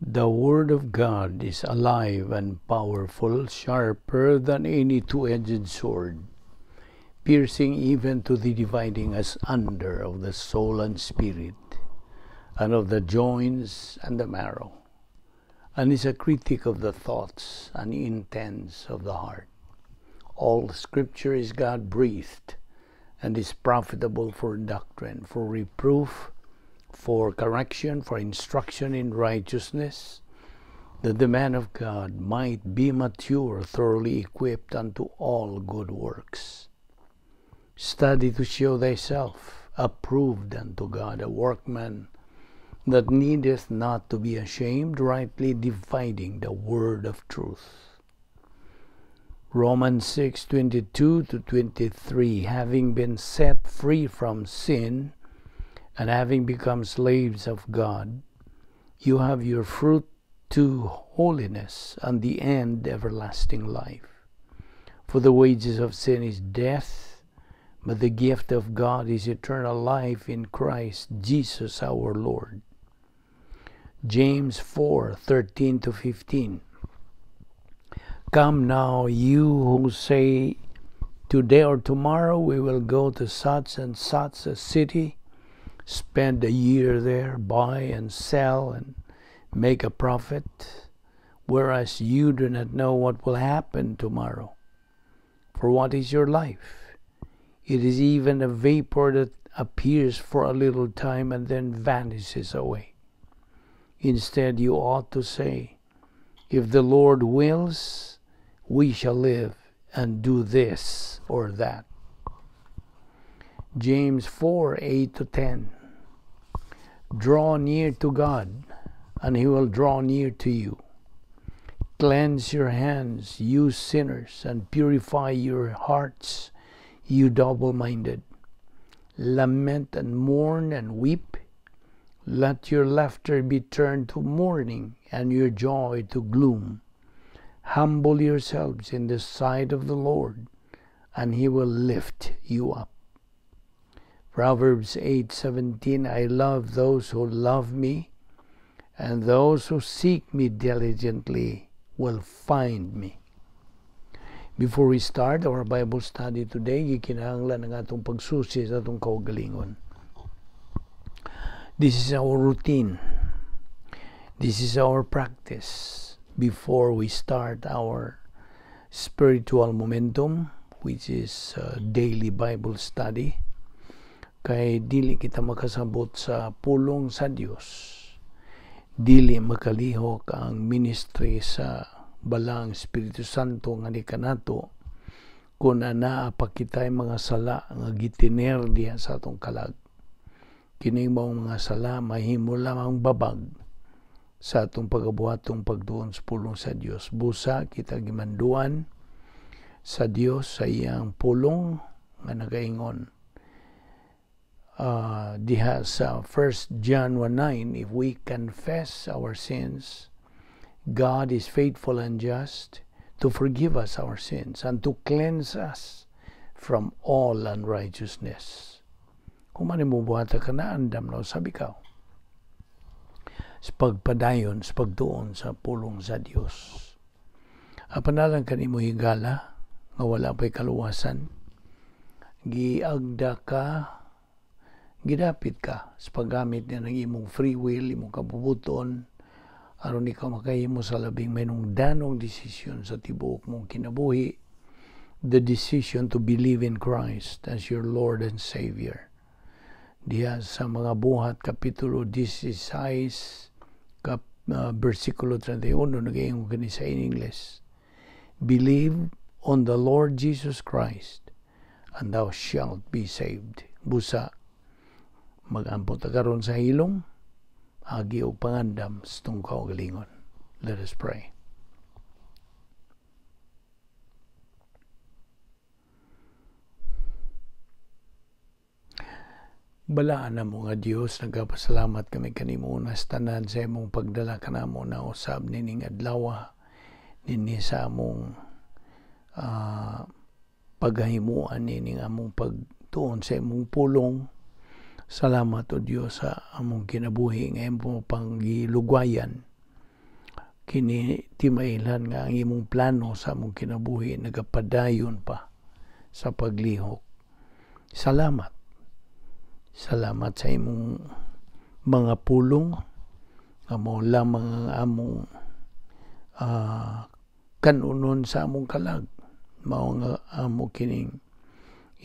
The Word of God is alive and powerful, sharper than any two-edged sword, piercing even to the dividing asunder of the soul and spirit, and of the joints and the marrow, and is a critic of the thoughts and intents of the heart. All Scripture is God-breathed and is profitable for doctrine, for reproof, for correction, for instruction in righteousness, that the man of God might be mature, thoroughly equipped unto all good works. Study to show thyself approved unto God, a workman that needeth not to be ashamed, rightly dividing the word of truth. Romans 6:22-23, having been set free from sin, and having become slaves of God, you have your fruit to holiness, and the end everlasting life. For the wages of sin is death, but the gift of God is eternal life in Christ Jesus our Lord. James 4:13-15. Come now, you who say, today or tomorrow we will go to such and such a city, spend a year there, buy and sell and make a profit, whereas you do not know what will happen tomorrow. For what is your life? It is even a vapor that appears for a little time and then vanishes away. Instead, you ought to say, if the Lord wills, we shall live and do this or that. James 4:8-10. Draw near to God, and He will draw near to you. Cleanse your hands, you sinners, and purify your hearts, you double-minded. Lament and mourn and weep. Let your laughter be turned to mourning and your joy to gloom. Humble yourselves in the sight of the Lord, and He will lift you up. Proverbs 8:17, I love those who love me, and those who seek me diligently will find me. Before we start our Bible study today, gikinahanglan ang atong pagsusi sa atong kaugalingon. This is our routine. This is our practice before we start our spiritual momentum, which is daily Bible study. Kay dili kita makasabot sa pulong sa Dios, dili makalihok ang ministry sa Balaang Espiritu Santo nga ni kanato kung anaa pa kita'y mga sala nga gitiner diha sa atong kalag. Kining maong mga sala mahimo lamang babag sa atong pagabuhatong pagtuon sa pulong sa Dios. Busa kita gimanduan sa Dios sa iyang pulong nga nagaingon. Diha sa 1 John 1:9, if we confess our sins, God is faithful and just to forgive us our sins and to cleanse us from all unrighteousness. Kung man mo buhata ka na, andam na usab ikaw sa pagpadayon, sa pagtuon sa pulong sa Dios. Apanalang kanimo higala nga wala pa'y kaluwasan, giagda ka, gidapit ka sa paggamit niya ng imong free will, imong kabubuton, aron ikaw makahimo sa labing mahinungdanong desisyon sa tibuok mong kinabuhi, the decision to believe in Christ as your Lord and Savior. Diha sa mga Buhat, Kapitulo 16, versikulo 31, nag-iingon kini sa in English, believe on the Lord Jesus Christ, and thou shalt be saved. Busa, mag-ampo ta karon sa hilom, agi og pangandam sa itong kaugalingon. Let us pray. Balaan na mo nga Dios, nagapasalamat kami kanimo unas tanan sa imong pagdala kanamo na usab nining adlaw nini sa among paghahimuan nining among pagtuon sa imong pulong. Salamat o Dios sa among kinabuhi nga imong panggilugwayan. Kini timailhan nga ang imong plano sa among kinabuhi nagapadayon pa sa paglihok. Salamat. Salamat sa imong mga pulong nga mao lamang ang among kanunon sa among kalag. Mao nga amo kining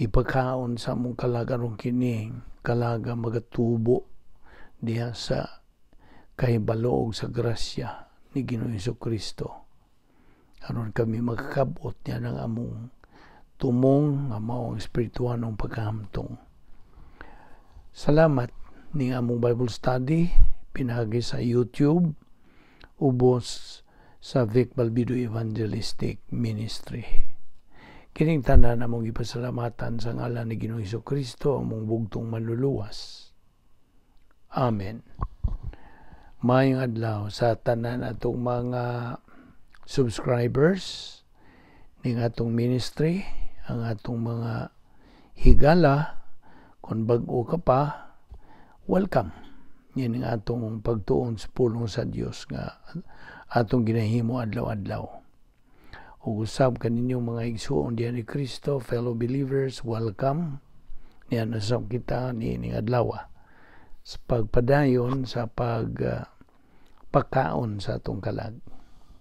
ipakaon sa among kalag aron kining kalaga magatubo diha sa kahibalo sa grasya ni Ginoong Kristo. Aron kami makakabot niya ng among tumong nga mao ang espirituanong pagkahamtong. Salamat ning among Bible study pinaagi sa YouTube ubos sa Vic Balbido Evangelistic Ministry. Kining tanan among ipasalamatan sa ngalan ni Ginoong Kristo, among bugtong manluluwas. Amen. Maayong adlaw sa tanan atong mga subscribers ning atong ministry, ang atong mga higala. Kung bag-o ka pa, welcome. Yan ang atong pagtuon sa pulong sa Dios nga atong ginahimo adlaw-adlaw. Ug usab kaninyong mga igsuon diha ni Kristo, fellow believers, welcome. Niyan usab kita niining adlaw sa pagpadayon sa pag pagkaon sa atong kalag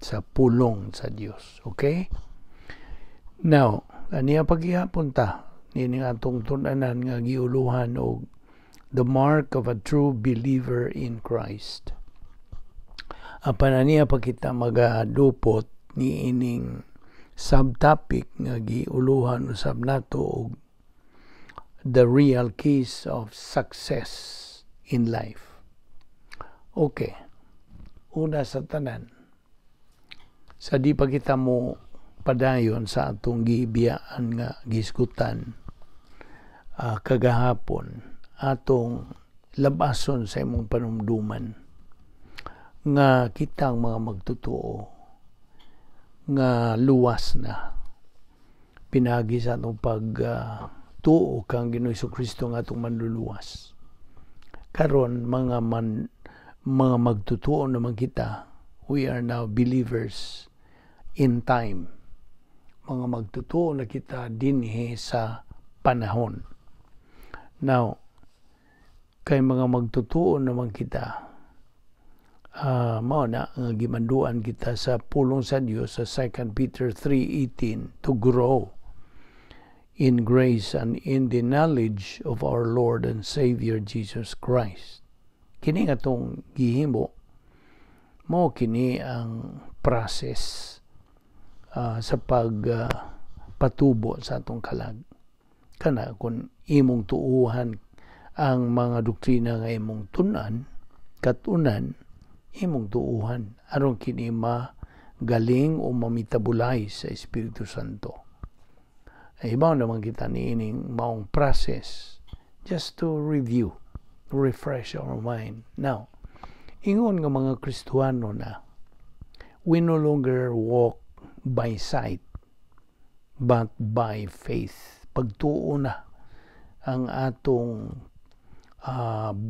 sa pulong sa Dios. Okay? Now, aniya paghihapon ta niining atong tun-anan nga giuluhan og "The Mark of a True Believer in Christ". Apan aniya pa kita magadupot niining subtopic nga giuluhan usab nato og "The Real Keys of Success in Life". Okay. Una sa tanan, sa di pa kita mo padayon sa atong giibiyaan nga gisgutan kagahapon, atong labason sa imong panumduman nga kitang mga magtotoo nga luwas na pinagi sa atong pag tuo kang Ginoong Kristo nga atong manluluwas. Karon mga magtotoo naman kita. We are now believers in time. Mga magtotoo na kita dinhi sa panahon. Now, kay mga magtotoo naman kita, mao na nga gimanduan kita sa pulong sa Dios sa 2 Peter 3:18 to grow in grace and in the knowledge of our Lord and Savior Jesus Christ. Kini nga atong gihimo, mo kini ang process sa pag patubo sa atong kalag. Kana kung imong tuuhan ang mga doktrina nga imong tunan, katunan, imong tuuhan aron kini magaling o ma-metabolize sa Espiritu Santo. Ay ibaw naman kita niining maong process just to review, refresh our mind. Now, ingon nga mga Kristuano na, we no longer walk by sight, but by faith. Pagtuo na ang atong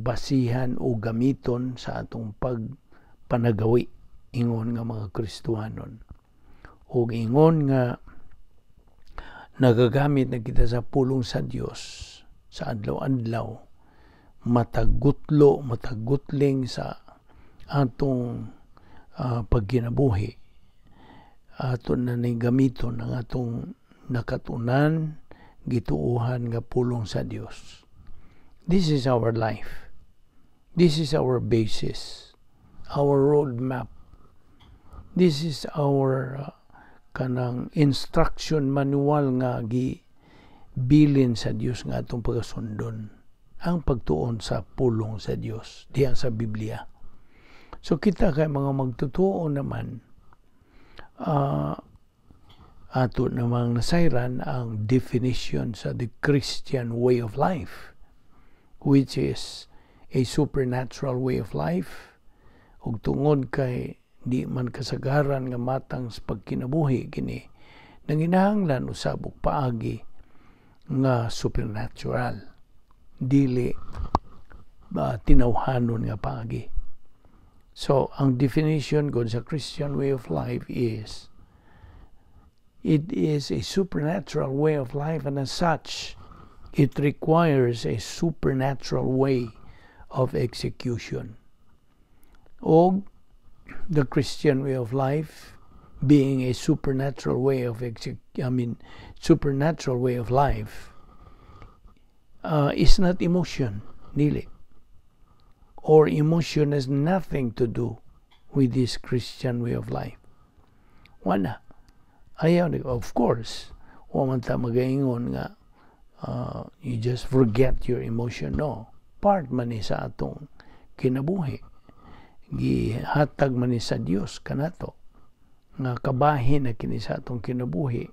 basihan o gamiton sa atong pagpanagawi ingon nga mga Kristuhanon. O ingon nga nagagamit na kita sa pulong sa Dios sa adlaw-adlaw, matagutlo, matagutling sa atong pagkinabuhi, ato na ning gamiton ang atong nakatunan, gituuhan nga pulong sa Dios. This is our life. This is our basis, our roadmap. This is our kanang instruction manual nga gi bilin sa Dios nga atong pagasundon, ang pagtuon sa pulong sa Dios diha sa Biblia. So kita kay mga magtutuo naman, ato namang nasayran ang definition sa the Christian way of life, which is a supernatural way of life. Ug tungod kay di man kasagaran nga matang sa pagkinabuhi kini, nanginahanglan usab og paagi nga supernatural, dili ba tinawhanon nga paagi. So, ang definition ko sa Christian way of life is, it is a supernatural way of life, and as such, it requires a supernatural way of execution. O the Christian way of life being a supernatural way of exec I mean, supernatural way of life is not emotion, dili. Or emotion has nothing to do with this Christian way of life. Wala. Ayaw, of course, wa man ta magaingon nga you just forget your emotion. No. Part man ni sa atong kinabuhi. Gihatag man ni sa Dios kanato nga kabahin na kini sa atong kinabuhi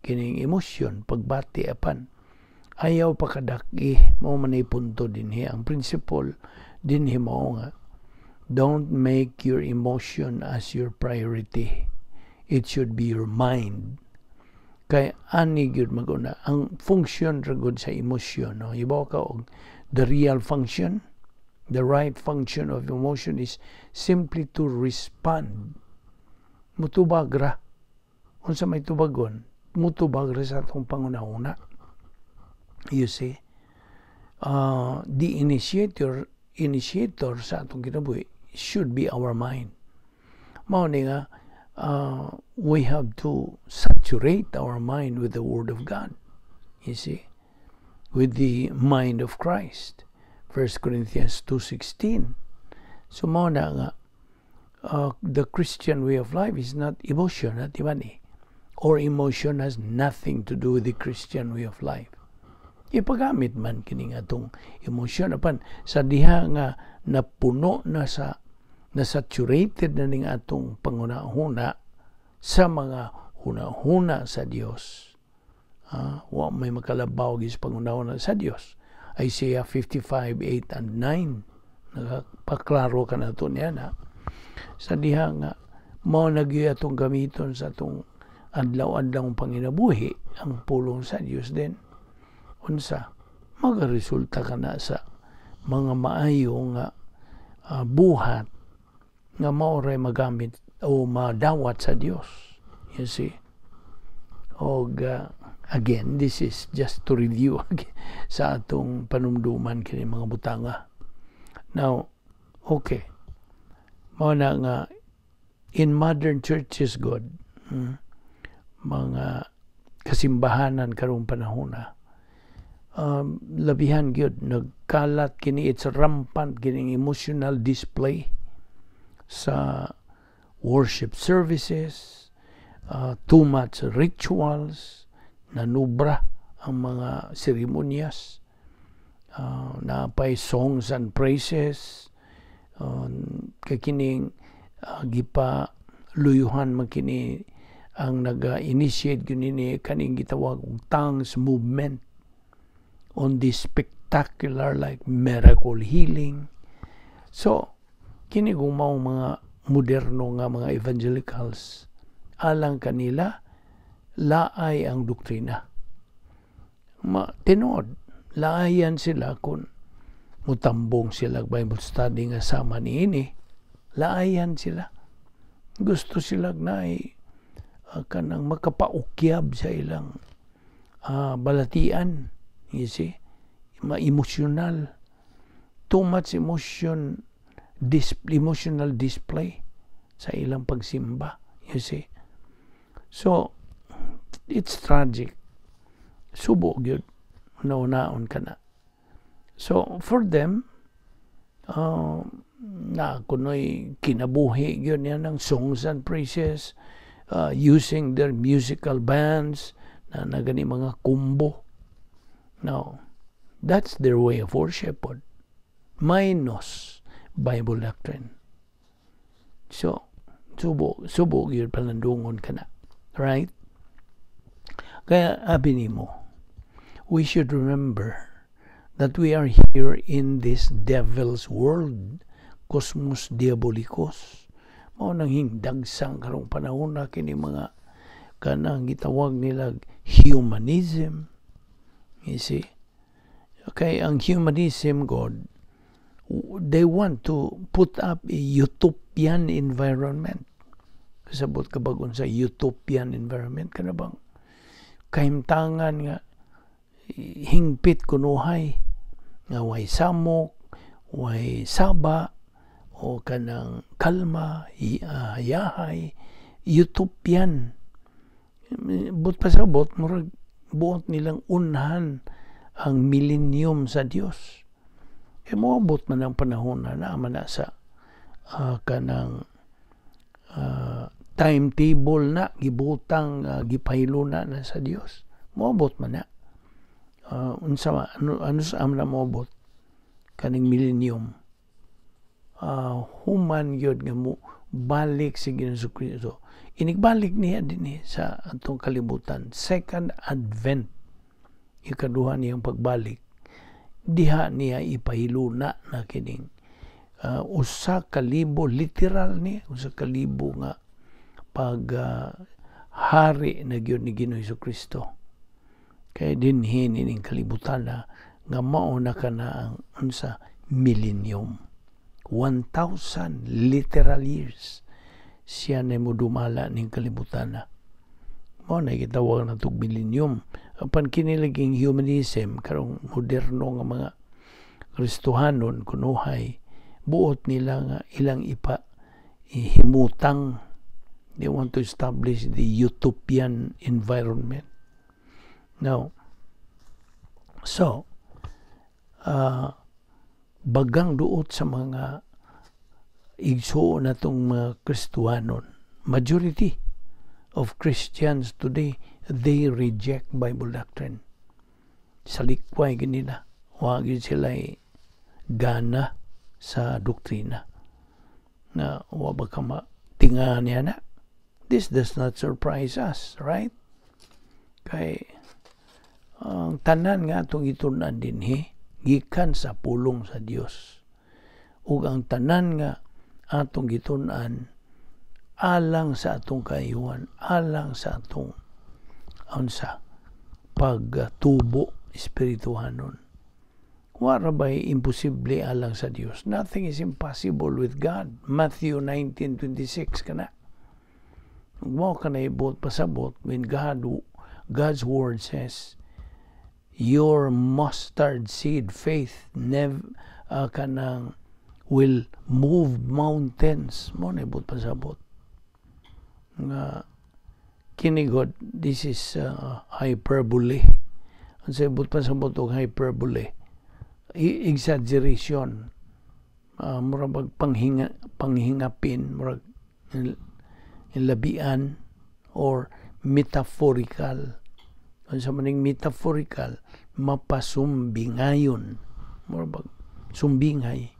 kining emosyon, pagbati. Apan ayaw pakadaki. Mao man ay punto dinhi. Ang principle dinhi mao nga don't make your emotion as your priority. It should be your mind, kay ani gyud maguna ang function ra gud sa emosyon, no? Ibaw ka og the real function, the right function of emotion is simply to respond. Mutubag ra. Unsa may tubagon? Mutubag ra sa atong panghuna-huna, you see. The initiator sa atong kinabuhi should be our mind. Mao ni nga we have to saturate our mind with the Word of God, you see, with the mind of Christ, 1 Corinthians 2:16. So mao na nga the Christian way of life is not emotion, not ni or emotion has nothing to do with the Christian way of life. Ipagamit man kini atong emosyon, apan sa diha nga napuno na sa na saturated na ning atong panghuna-huna sa mga huna-huna sa Dios. Wa may makalabaw sa panghuna-huna sa Dios. Isaiah 55:8 and 9. Nakapaklaro ka na to niya na. Sa diha nga mao na atong gamiton sa atong adlaw-adlaw panginabuhi ang pulong sa Dios din, unsa magaresulta ka na sa mga maayo nga buhat nga mao ray magamit o madawat sa Dios, you see. Og again, this is just to review sa atong panumduman kini mga butanga. Now, okay, mao na nga in modern churches god, mga kasimbahanan karong panahon na, labihan gyud nagkalat kini, it's rampant kining emotional display sa worship services, too much rituals, nanubra ang mga seremonyas, napay songs and praises, kay kining gipa luyuhan man kini. Ang naga-initiate gyud nini kaning gitawag og tongues movement on this spectacular, like miracle healing. So kini kung mao mga moderno nga mga evangelicals, alang kanila laay ang doktrina. Ma tinuod, laayan sila kung mutambong sila Bible study nga sama niini. Laayan sila. Gusto sila na kanang makapaukyab sa ilang balatian, you see. Ma-emotional, too much emotion, emotional display sa ilang pagsimba, you see. So it's tragic. Subo gyud naon ka na. So for them, na kunoy kinabuhi gyud niya ng songs and praises, using their musical bands na nagani mga kumbo. Now, that's their way of worship pod, minus Bible doctrine. So subo, subo gyud palandungon ka na, right? Kaya abi nimo, we should remember that we are here in this devil's world, cosmos diabolicos. Mao nang hindagsang karong panahon na kini mga kanang gitawag nila humanism, you see. Okay, ang humanism god, They want to put up a utopian environment. Kasabot ka bag unsa utopian environment? Kana bang kahimtangan nga hingpit kunuhay, nga way samok, way saba, o kanang kalma, hayahay, utopian. Buot pasabot, murag buot nilang unhan ang millennium sa Dios. E moabot man ang panahon na naa man na sa kanang timetable na gibutang, gipahilo na na sa Dios. Moabot man na. Unsa, ano sa na moabot kaning millennium? Human gyud nga mo balik si Ginoong Kristo. Inigbalik niya dinhi sa atong kalibutan, second advent, ikaduha niyang pagbalik, diha niya ipahiluna na kining 1,000, literal ni 1,000 nga pag hari na gyud ni Ginoong Kristo kay dinhi nining kalibutan na nga mao na kana ang unsa, millennium, 1,000 literal years siya na modumala ning kalibutan na mao na gitawag na tug millennium. Apan kini laging humanism karong moderno nga mga Kristohanon kunuhay, buot nila nga ilang ipa himutang. They want to establish the utopian environment now. So bagang duot sa mga igsuon natong mga Kristohanon, majority of Christians today, they reject Bible doctrine. Sa likway nila, wa sila gana sa doktrina na wa ba ka tinga niya na. This does not surprise us, right? Kay ang tanan nga atong gitun-an dinhi gikan sa pulong sa Dios, ug ang tanan nga atong gitun-an alang sa atong kaayuhan, alang sa atong unsa, pagtubo espirituhanon. Wa ra bay imposible alang sa Dios? Nothing is impossible with God. Matthew 19:26 kana. Mao ka na ibot pasabot when God's word says your mustard seed faith never kanang will move mountains. Mao na ibot pasabot nga kinigod, this is hyperbole. Ang sa ibot pasabot og hyperbole, exaggeration, murag bag panghinga, panghingapin, murag labian, or metaphorical. Unsa maning metaphorical? Mapasumbingayon, murag bag sumbingay.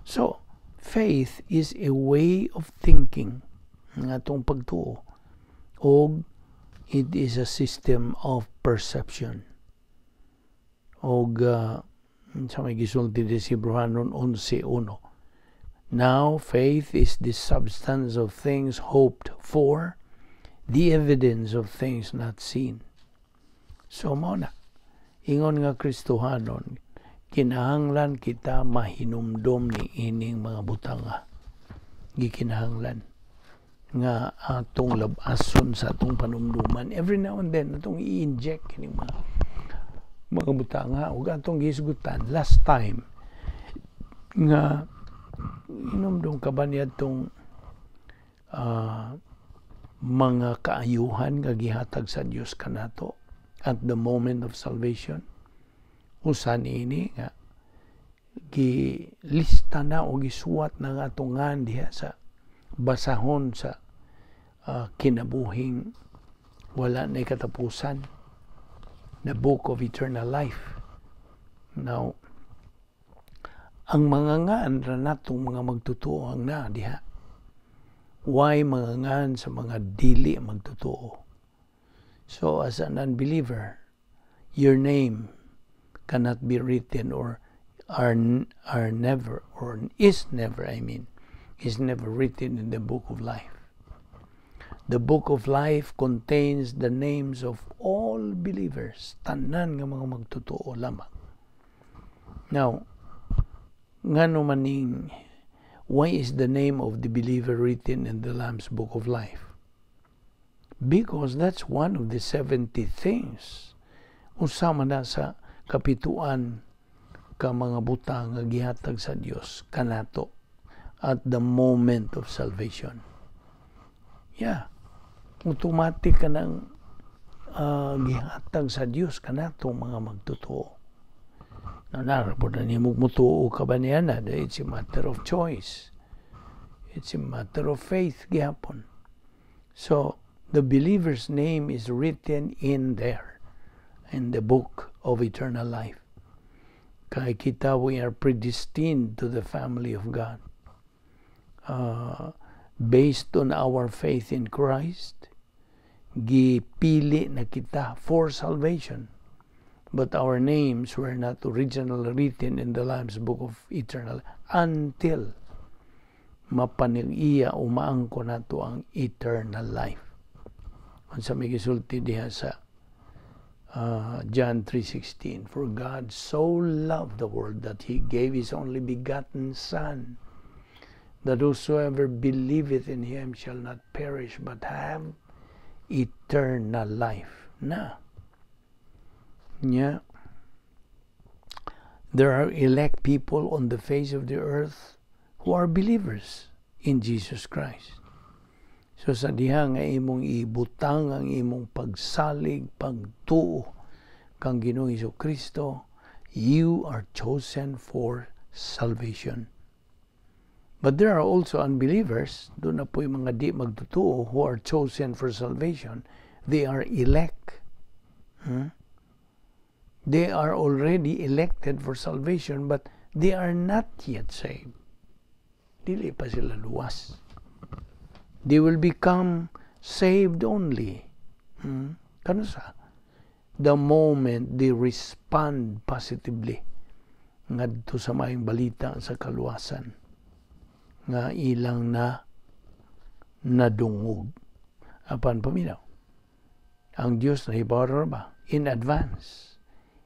So faith is a way of thinking nga atong pagtuo, og it is a system of perception. Og sa may gisulti di si Hebreohanon 11:1, "Now faith is the substance of things hoped for, the evidence of things not seen." So mao na, ingon nga Kristohanon, kinahanglan kita mahinumdom ni ining mga butanga. Gikinahanglan nga atong labason sa atong panumduman. Every now and then atong i-inject kining mga butanga ug atong gihisgutan last time nga hinumdum ka ba niadtong mga kaayuhan nga gihatag sa Dios kanato at the moment of salvation? Usa niini nga gilista na o gisuwat na nga atong ngan diha sa basahon sa kinabuhing wala na katapusan, the book of eternal life. Now, ang mga ngan ra natong mga magtotoo ang naa diha. Why mga ngan sa mga dili magtotoo? So as an unbeliever, your name cannot be written or are never or is never, I mean, is never written in the book of life. The book of life contains the names of all believers, tanan nga mga magtotoo lamang. Now, Ngano maning, why is the name of the believer written in the Lamb's Book of Life? Because that's one of the 70 things. Usa man na sa kapituan ka mga butang nga gihatag sa Dios kanato at the moment of salvation. Yeah. Automatic ka nang gihatag sa Dios kanato mga magtotoo. Na narapod na nimo mutuo ka ba niya na, it's a matter of choice. It's a matter of faith gihapon. So, the believer's name is written in there, in the book of eternal life. Kay kita, we are predestined to the family of God. Based on our faith in Christ, gipili na kita for salvation. But our names were not originally written in the Lamb's Book of Eternal until mapanag-iya o maangko nato ang eternal life. Unsa may gisulti diha sa John 3:16, "For God so loved the world that he gave his only begotten Son, that whosoever believeth in him shall not perish but have eternal life." Na. Yeah. There are elect people on the face of the earth who are believers in Jesus Christ. So sa diha nga imong ibutang ang imong pagsalig, pagtuo kang Ginoong Kristo, you are chosen for salvation. But there are also unbelievers, duna poy mga di magtutuo who are chosen for salvation. They are elect. They are already elected for salvation, but they are not yet saved. Dili pa sila luwas. They will become saved only. Kanus-a? The moment they respond positively ngadto sa maayong balita sa kaluwasan nga ilang na nadungog. Apan paminaw. Ang Diyos nahibaw ba in advance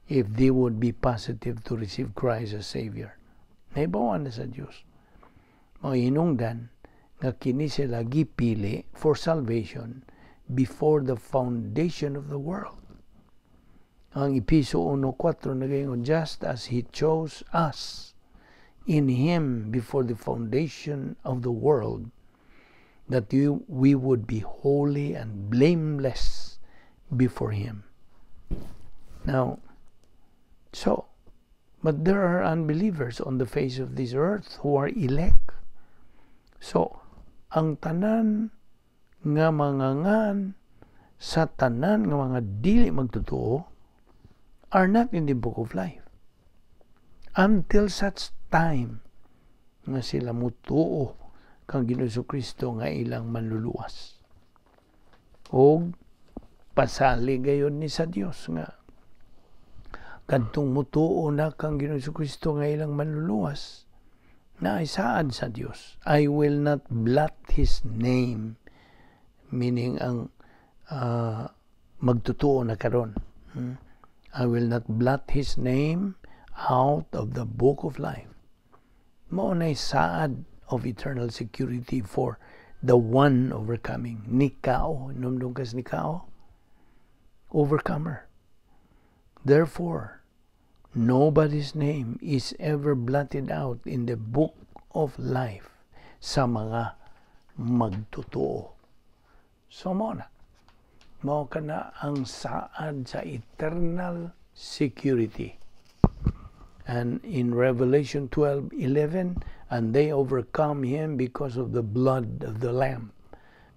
if they would be positive to receive Christ as Savior. Nahibawan na sa Diyos. Mga hinungdan nga kini sila gipili for salvation before the foundation of the world. Ang Epeso 1:4 nagaingon, "Just as He chose us in Him before the foundation of the world, that we would be holy and blameless before Him." Now, so, but there are unbelievers on the face of this earth who are elect. So, ang tanan nga mga ngan sa tanan nga mga dili magtotoo are not in the book of life until such time nga sila mutuo kang Ginoong Kristo nga ilang manluluwas. Og pasali gayon ni sa Dios nga kadtong mutuo na kang Ginoong Kristo nga ilang manluluwas na ay saad sa Dios. "I will not blot his name," meaning ang magtutuo na karon. "I will not blot his name out of the book of life." Mao nay saad of eternal security for the one overcoming. Nikao, numdum kas nikao? Overcomer. Therefore, nobody's name is ever blotted out in the book of life sa mga magtotoo. So mao na. Mao kana ang saad sa eternal security. And in Revelation 12:11, "And they overcome him because of the blood of the Lamb,"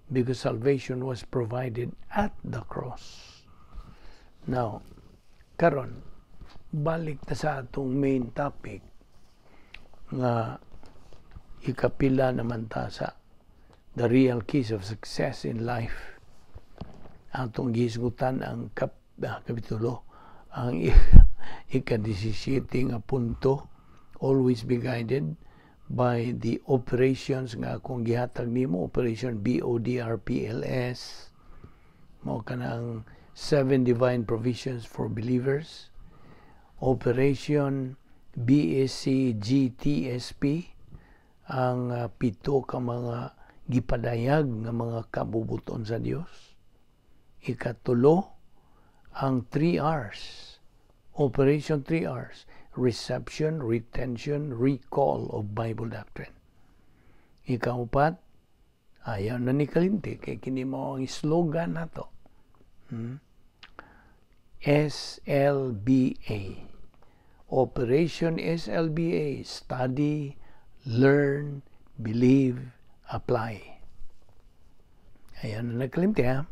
because salvation was provided at the cross. Now, karon, balik ta sa atong main topic nga ikapila naman ta sa the real keys of success in life. Atong gihisgutan ang kapitulo, ang ika-17 nga punto, always be guided by the operations nga akong gihatag nimo, Operation BODRPLS. Mao kanang seven divine provisions for believers. Operation BSC GTSP, ang pito ka mga gipadayag nga mga kabubuton sa Dios. Ikatulo, ang 3 R's. Operation 3 R's. Reception, retention, recall of Bible doctrine. Ikaupat, ayaw na ni kalimti, kay kini mao ang slogan nato. SLBA. Operation SLBA. Study, learn, believe, apply. Ayaw na nagkalimti, ha?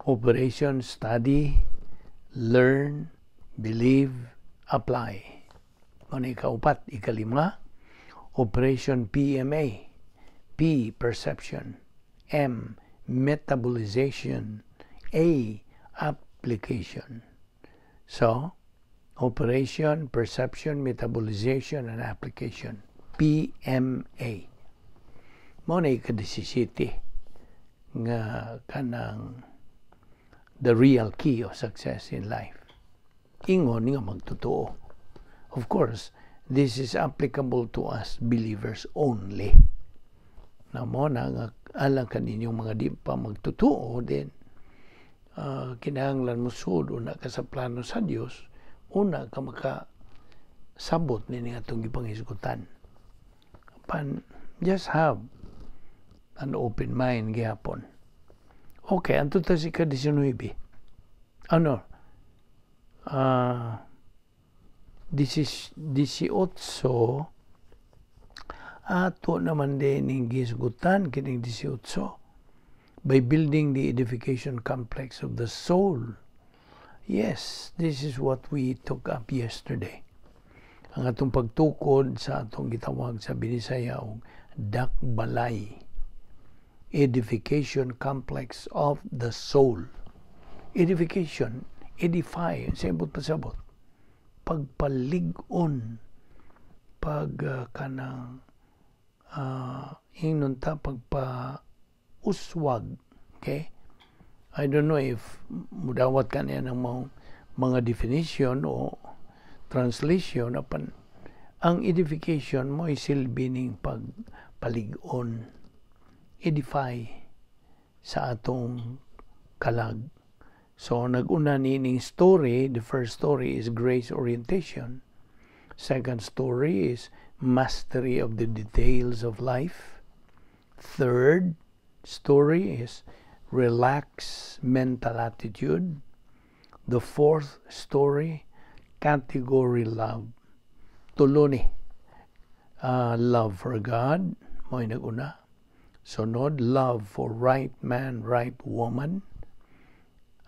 Operation Study, Learn, Believe, Apply. Ano ikaupat? Ikalima, Operation PMA. P, perception. M, metabolization. A, application. So, operation, perception, metabolization, and application. PMA. Mao na ika-17 nga kanang the real key of success in life. Ingon nga magtotoo. Of course, this is applicable to us believers only. Na mao na nga alang kaninyong mga di pa magtotoo din, kinahanglan mo sud una ka sa plano sa Dios, una ka maka sabot nini atong gipanghisgutan. Pan just have an open mind gihapon. Okay, anto ta sa ika-19. Ano? 18, ato naman din ning gisgutan kining 18 by building the edification complex of the soul. Yes, this is what we took up yesterday. Ang atong pagtukod sa atong gitawag sa Binisaya og dakbalay. Edification complex of the soul. Edification, edify, sa ibot pasabot. Pagpalig-on, pag kanang ingnon ta pagpa uswag. Okay? I don't know if mudawat ka niya ng mga definition o translation, apan ang edification mo silbi ning pagpalig-on, edify sa atong kalag. So nag-una ni ning story. The first story is grace orientation. Second story is mastery of the details of life. Third story is relax mental attitude. The fourth story, category love. Tulo ni. Love for God, mo'y nag-una. Sunod, love for right man, right woman.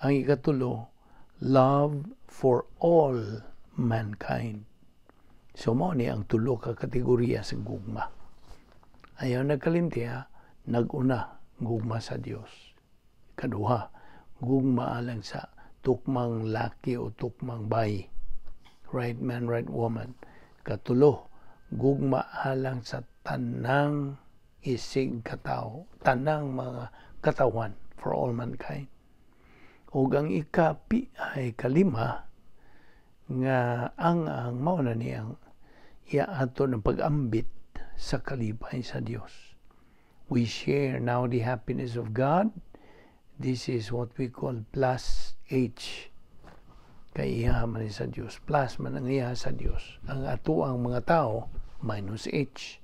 Ang ikatulo, love for all mankind. So mao ni ang tulo ka kategorya sa gugma. Ayaw nagkalimti ha, nag-una, gugma sa Dios. Kaduha, gugma alang sa tukmang laki o tukmang bayi. Right man, right woman. Katulo, gugma alang sa tanang isig katao, tanang mga katawan, for all mankind. Ug ang ikapi ay kalima nga ang mao na niyang iya ato ng pag-ambit sa kalipay sa Dios. We share now the happiness of God. This is what we call plus H. Kay iya man sa Dios. Plus man ang iya sa Dios. Ang ato ang mga tao, minus H.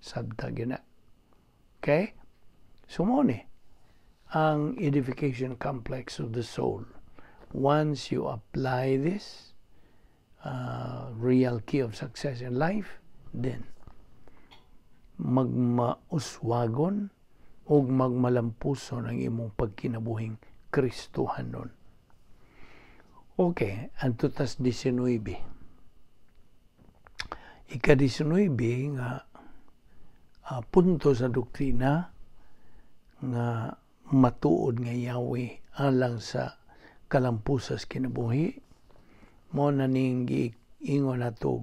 Sabta na. Okay? So mao ni ang edification complex of the soul. Once you apply this real key of success in life, then magmauswagon ug magmalampuson ang imong pagkinabuhing Kristohanon. Okay, anto tas 19. Ika-19 nga punto sa doktrina nga matuod nga Yahweh alang sa kalampusas kinabuhi mao na ning giingon nato,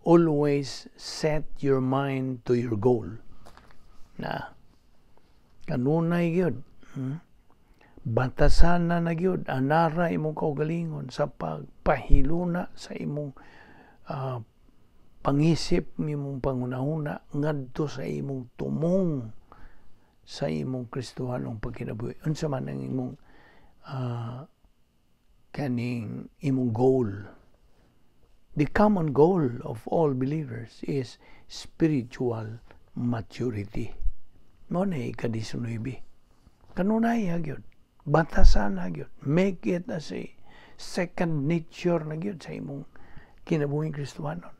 always set your mind to your goal na kanunay gyud. Batasan na na gyud, anara imong kaugalingon sa pagpahiluna sa imong pangisip, imong pangunahuna ngadto sa imong tumong sa imong Kristohanong pagkinabuhi. Unsa man ang imong kaning imong goal. The common goal of all believers is spiritual maturity. Mao na ika-19. Kanunay gyud. Batasan na gyud. Make it as a second nature na gyud sa imong kinabuhing Kristohanon.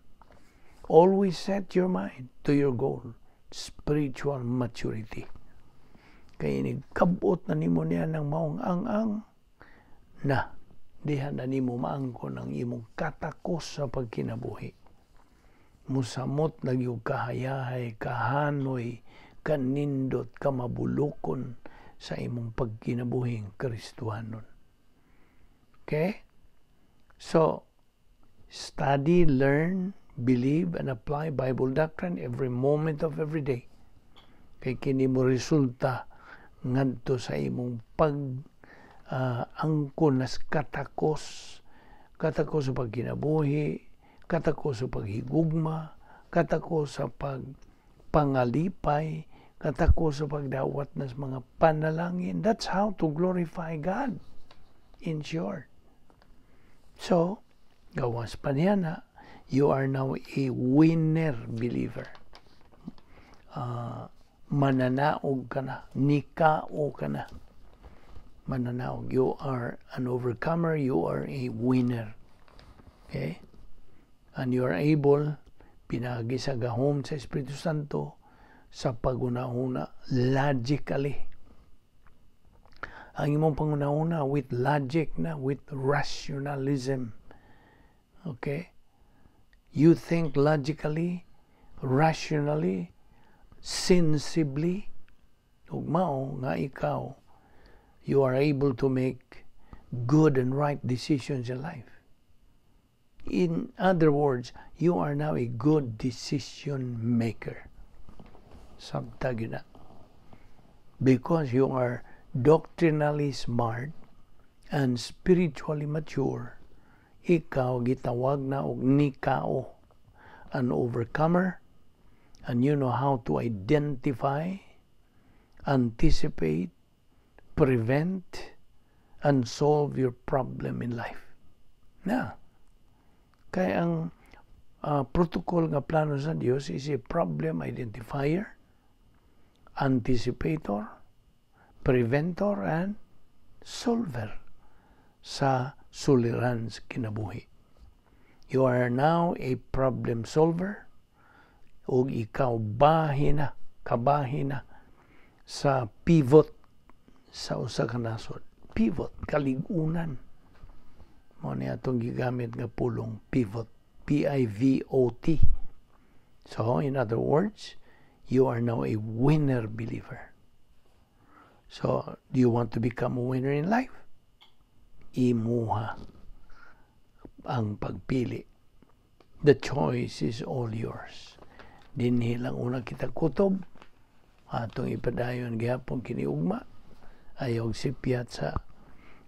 Always set your mind to your goal, spiritual maturity. Kay kabot na nimo niya ng maong ang-ang na diha na nimo maangkon ang imong katakos sa pagkinabuhi. Musamot na gyud kahayahay, kahanoy, kanindot, kamabulukon sa imong pagkinabuhing Kristohanon. Okay? So, study, learn, believe, and apply Bible doctrine every moment of every day. Kay kini mo resulta ngadto sa imong pag angkon nas katakos, katakos sa pagkinabuhi, katakos sa paghigugma, katakos sa pagpangalipay, katakos sa pagdawat nas mga panalangin. That's how to glorify God, in short. So, gawas pa niya na, you are now a winner believer. Mananaog ka na, nikao ka na. Mananaog. You are an overcomer, you are a winner. Okay? And you are able, pinaagi sa gahom sa Espiritu Santo, sa pagunahuna logically. Ang imong pangunahuna with logic na, with rationalism. Okay? You think logically, rationally, sensibly, ug mao nga ikaw, you are able to make good and right decisions in life. In other words, you are now a good decision maker. Sabta gyud na. Because you are doctrinally smart and spiritually mature, ikaw gitawag na og nikao, an overcomer, and you know how to identify, anticipate, prevent, and solve your problem in life. Na, kaya ang protocol nga plano sa Dios is a problem identifier, anticipator, preventor, and solver sa suliran sa kinabuhi. You are now a problem solver ug ikaw bahin na, kabahin na sa pivot sa usa ka nasod. Pivot, kaligunan. Mao ni atong gigamit nga pulong pivot. Pivot. So, in other words, you are now a winner believer. So, do you want to become a winner in life? Imuha ang pagpili. The choice is all yours. Dinhi lang una kita kutob, atong ipadayon gihapon kini ugma, ayaw sipyat sa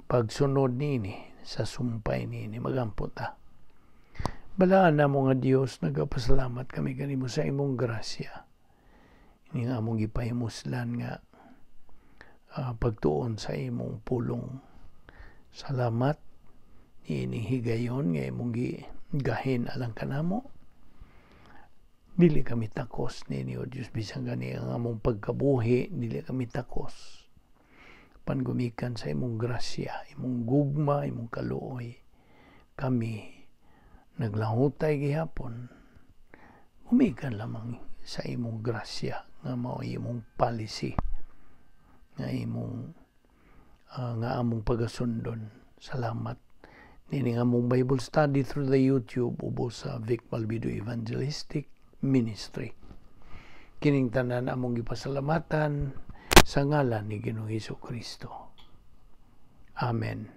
pagsunod nini, sa sumpay nini, magampo ta. Balaan namo nga Dios, nagapasalamat kami kanimo sa imong grasya. Ini nga among gipahimuslan nga pagtuon sa imong pulong. Salamat niining higayon nga imong gigahin alang kanamo. Dili kami takos nini, O Dios, bisan gani ang among pagkabuhi, dili kami takos. Pangumikan sa imong grasya, imong gugma, imong kaluoy, kami naglahutay gihapon. Gumikan lamang sa imong grasya nga mao imong policy nga imong nga among pagasundon. Salamat nini nga among Bible study through the YouTube ubos sa Vic Malvido Evangelistic Ministry. Kining tanan among gipasalamatan sa ngalan ni Ginoong Hesus Kristo. Amen.